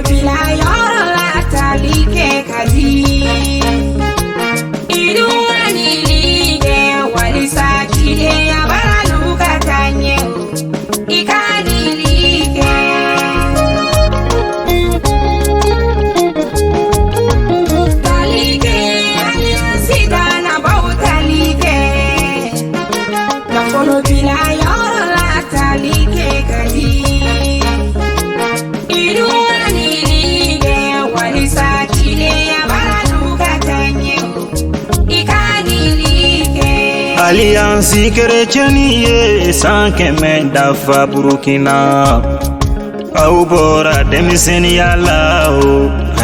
Nafolo bila yɔrɔ la tali kɛ ka di. I dun ka ɲini kɛ walisa cidenya baaralu ka taa ɲɛ o. I ka ɲini kɛ. Tali kɛ, Alliance dannabaw tali kɛ. Nafolo bila yɔrɔ la tali kɛ ka di. I dun ka ɲini kɛ walisa cidenya baaralu ka taa ɲɛ o. I ka ɲini kɛ. Alliance chrétienne ye san 100 dafa Burukina. Aw bɔra denmisɛnninya la o.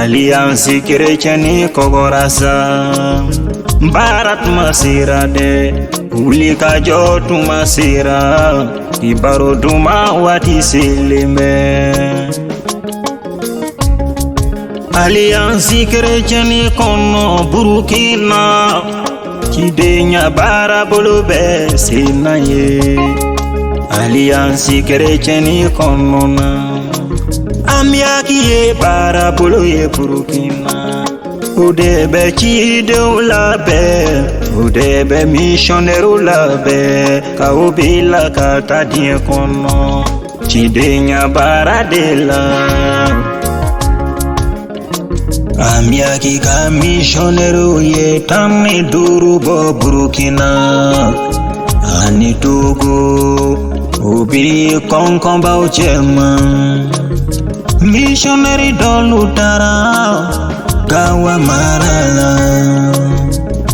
Alliance chrétienne kɔgɔra sa. Baara tuma sera dɛ, wulikajɔ tuma sera, kibaro duman waati selen bɛ. Alliance chrétienne kɔnɔ Burukina, cidenya baara bolo bɛ sen na ye. Alliance chrétienne kɔnɔna, Amiaki ye baara bolo ye Burukina. O de bɛ cidenw labɛn, o de bɛ missionnaires labɛn, ka o bila ka taa diɲɛ kɔnɔ cidenya baara de la. Amiaki ka missionnaires ye 15 bɔ Burukina ani Togo, o bi kɔnkɔnbaw cɛma. Missionnaire dɔlu taara Gawa mara la,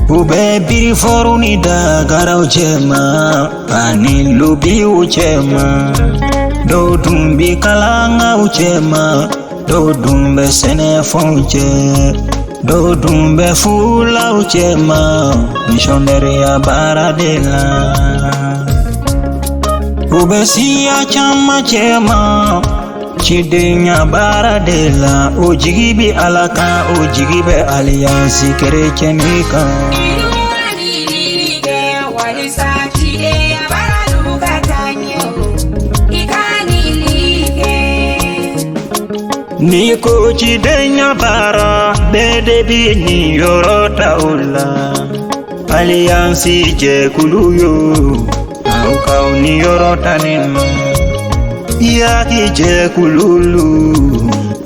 u bɛ birifɔrɔ ni dagaraw cɛma ani lobiw cɛma. Dɔw dun bi kalangaw cɛma, dɔw dun bɛ sɛnɛfɛnw cɛ, dɔw dun bɛ fulaw cɛma, missionnaire baara de la. U bɛ siya caman cɛma, cidenya baara de la. O jigi bi Ala kan, o jigi bɛ Alliance chrétienne kan. I dun ka ɲini kɛ walisa cidenya baaralu ka taa ɲɛ o. I ka ɲini kɛ. Ni ko cidenya baara, bɛɛ de bi nin yɔrɔ ta o la. Alliance jɛkulu yo, aw k'aw niyɔrɔ ta nin na. Yaki jɛkululu,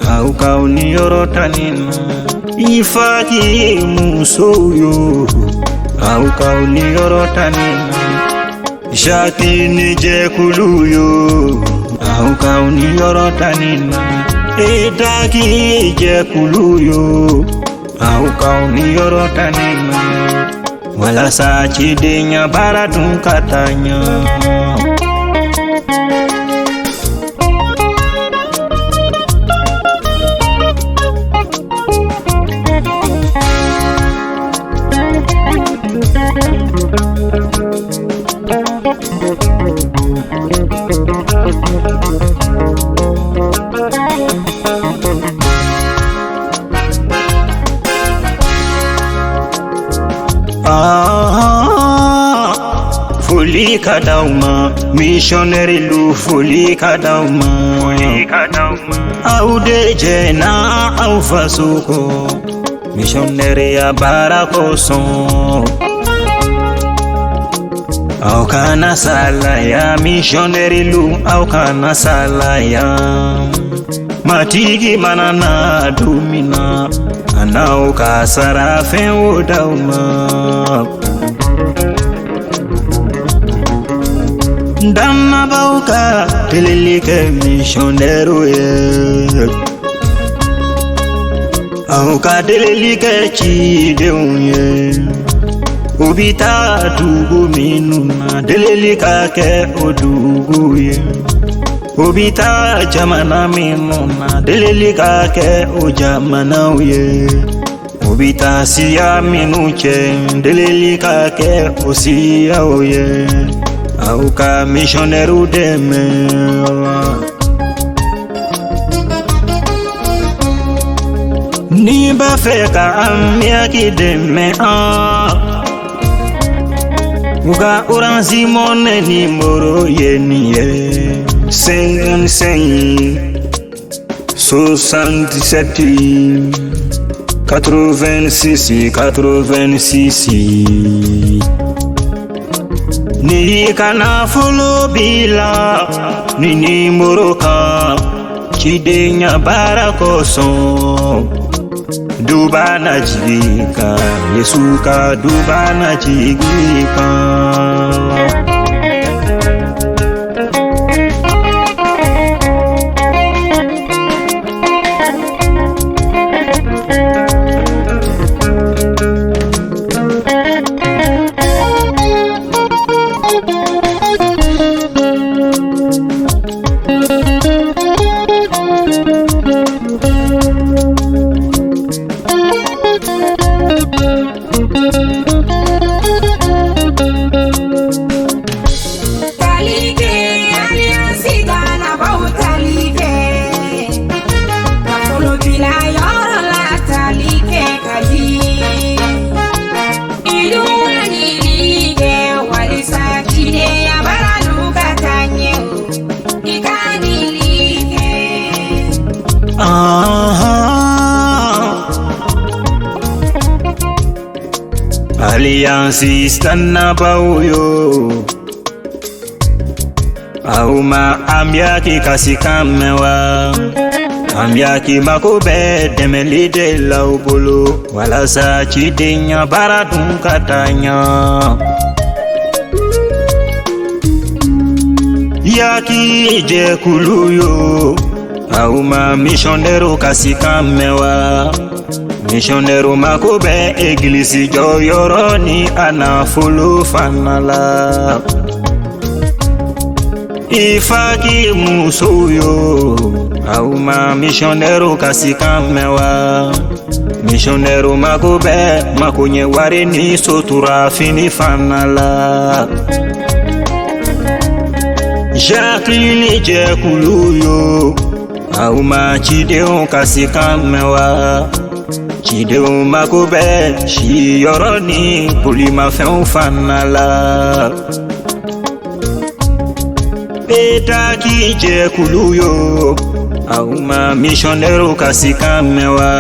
aw k'aw niyɔrɔ ta nin na. Ifaki musow yo, aw k'aw niyɔrɔ ta nin na. Jacques ni jɛkulu yo, aw k'aw niyɔrɔ ta nin na. Edaki jɛkulu yo, aw k'aw niyɔrɔ ta nin na. Walasa cidenya baara dun ka taa ɲɛ. Ah, foli ka d'aw ma, missionnaire lu, foli ka d'aw ma. Aw de jɛna aw faso kɔ, missionnaire ya baara kosɔn. Aw kana salaya, missionnaire lu, aw kana salaya. Matigi mana na don min na, a n'aw ka sara fɛn o d'aw ma. Dannabaw ka delili kɛ missionnaire ye. Aw ka delili kɛ cidenw ye. U bi taa dugu minnu na, delili ka kɛ o dugu ye. U bi taa jamana minnu na, delili ka kɛ o jamanaw ye. U bi taa siya minnu cɛ, delili ka kɛ o siyaw ye. Aw ka missionnaire dɛmɛ. N'i b'a fɛ ka Amiaki dɛmɛ an, u ka Orange Money nimoro ye nin ye: 55 77 86 86. Ni y'i ka nafolo b'i la ni nimoro kan cidenya baara kosɔn, duba na jigin kan, Yesu ka duba na jigin kan. Talike, Alliance dannabaaw tali kɛ. Nafolo bila yɔrɔ la tali kɛ ka di. Ilu ɲinili kɛ walisa cidenya baaralu ka taa ɲɛ o. I ka ɲinili kɛ. Alliance dannabaaw yo, aw ma Amiyaki kasikan mɛn wa? Amiyaki mako bɛ dɛmɛli de la aw bolo walasa cidenya baara dun ka taa ɲɛ. Yaki jɛkulu yo, aw ma missionnaire kasikan mɛn wa? Missionnaire mako bɛ egilisi jɔyɔrɔ ni a nafolo fana la. Ifaki musow yo, aw ma missionnaire kasikan mɛn wa? Missionnaire mako bɛ makoɲɛ wari ni sotura fini fana la. Jacqueline jɛkulu yo, aw ma cidenw kasikan mɛn wa? Cidenw mako bɛ siyɔrɔ ni bolimafɛnw fana la. Etaki jɛkulu yo, aw ma missionnaire kasikan mɛn wa?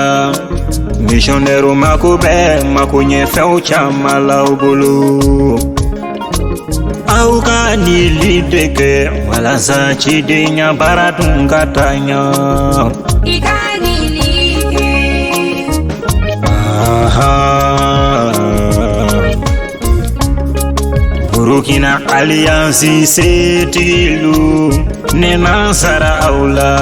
Missionnaire mako bɛ makoɲɛfɛnw caman la aw bolo. Aw ka nili de kɛ walasa cidenya baara dun ka taa ɲɛ. I ka ɲinili kɛ. Burukina Alliance setigilu, ne ma sara aw la.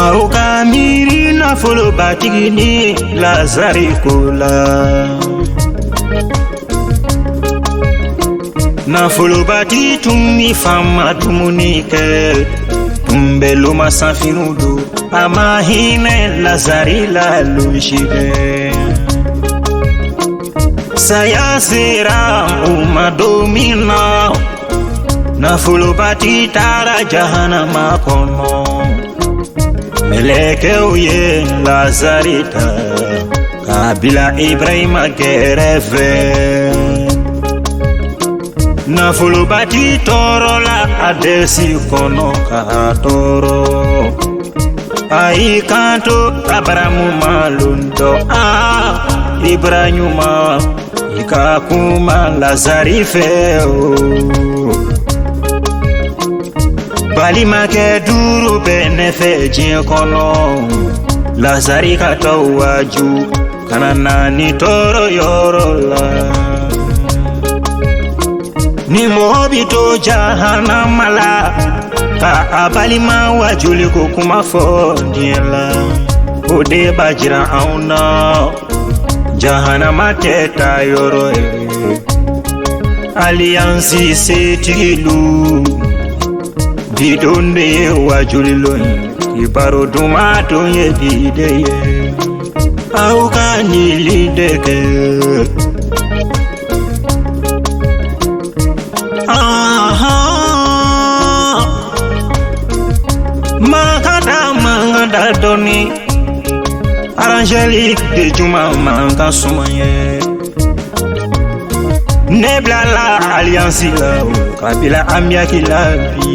Aw ka miiri nafolobatigi ni Lazare ko la. Nafolobatigi tun ni faama dumuni kɛ, tun bɛ lomasanfiniw don, a ma hinɛ Lazare la losi dɛ. Saya sera u ma don min na, nafolobatigi taara jahanama kɔnɔ. Mɛlɛkɛw ye Lazare ta k'a bila Ibrahima kɛrɛfɛ. Nafolobatigi tɔɔrɔla a dɛsi kɔnɔ k'a tɔɔrɔ. A y'i kanto Abaramu ma lon dɔ, a Ibrahima, i ka kuma Lazare fɛ o. Balimakɛ duuru bɛ ne fɛ diɲɛ kɔnɔ, Lazare ka taa waaju kana na ni tɔɔrɔ yɔrɔ la. Ni mɔgɔ bi to jahanama la ka a balima wajuli ko kuma fɔ diɲɛ la, o de b'a jira anw na jahanama tɛ taa yɔrɔ ye. Alliance setigilu, bi don de ye wajuli lon ye, kibaru duman don ye bi de ye. Aw ka nili de kɛ. Mankada mankada dɔɔni, Angélique de Juma mankan suma ye. Ne bilala Alliance la o, ka bila Amiyaki la bi.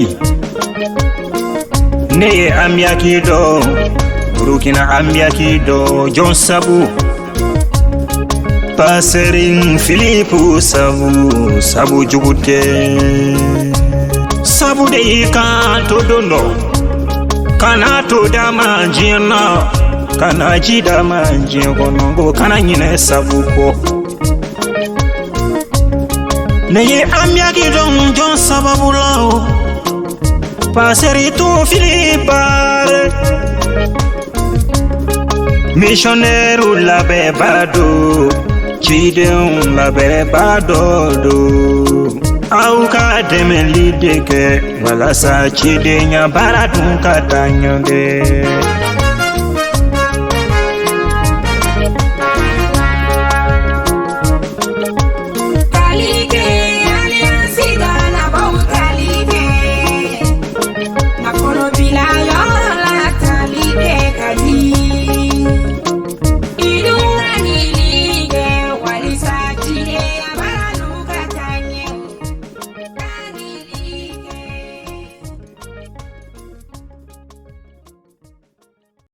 Ne ye Amiyaki dɔn, Burukina Amiyaki dɔn, jɔn sabu Pasɛri Filipu sabu, sabu jugu tɛ. Sabu de y'i kan to don dɔ, kana to d'a ma diɲɛ na, kana ji d'a ma diɲɛ kɔnɔ, ko kana ɲinɛ sabu kɔ. Ne ye Amiyaki dɔn jɔn sababu la o, Pasɛri Tofili Bare. Missionnaire labɛnbaa don, cidenw labɛnbaa dɔ don. Aw ka dɛmɛli de kɛ walasa cidenya baara dun ka taa ɲɛ dɛ.